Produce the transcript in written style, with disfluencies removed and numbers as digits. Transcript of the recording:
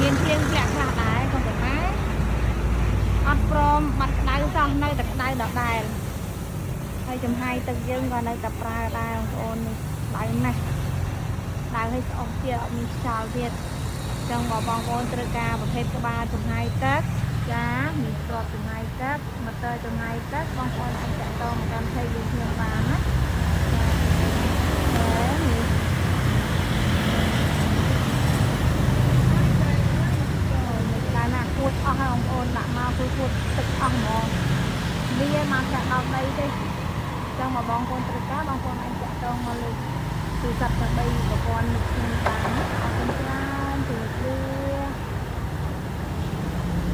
មានភ្លៀងធ្លាក់ខ្លះដែរក៏ប៉ុន្តែអត់ព្រមបាត់ក្តៅសោះនៅតែក្តៅដដែលហើយចំហាយទឹកយើងក៏នៅតែប្រើដែរបងប្អូននេះក្តៅណាស់ក្តៅឲ្យស្អុះទៀតអត់មានខ្យល់ទៀតចឹងបើបងប្អូនត្រូវការប្រភេទក្បាលចំហាយទឹកចាមានគ្រាប់ចំហាយទឹកម៉ូទ័រចំហាយទឹកបងប្អូនអាចតាក់ទងមកកាន់ page យើងខ្ញុំបានណាចានេះ តែណាគួតអស់ហើយបងប្អូនដាក់មកគឺគួតទឹកអស់ហ្មងវាមកចាក់ដល់ដីទេចឹងមកបងប្អូនត្រូវការបងប្អូនអាចតាក់ទងមកលើទូរស័ព្ទទាំង3ប្រព័ន្ធនេះខ្ញុំបានណាអរគុណច្រើនជម្រាបលា។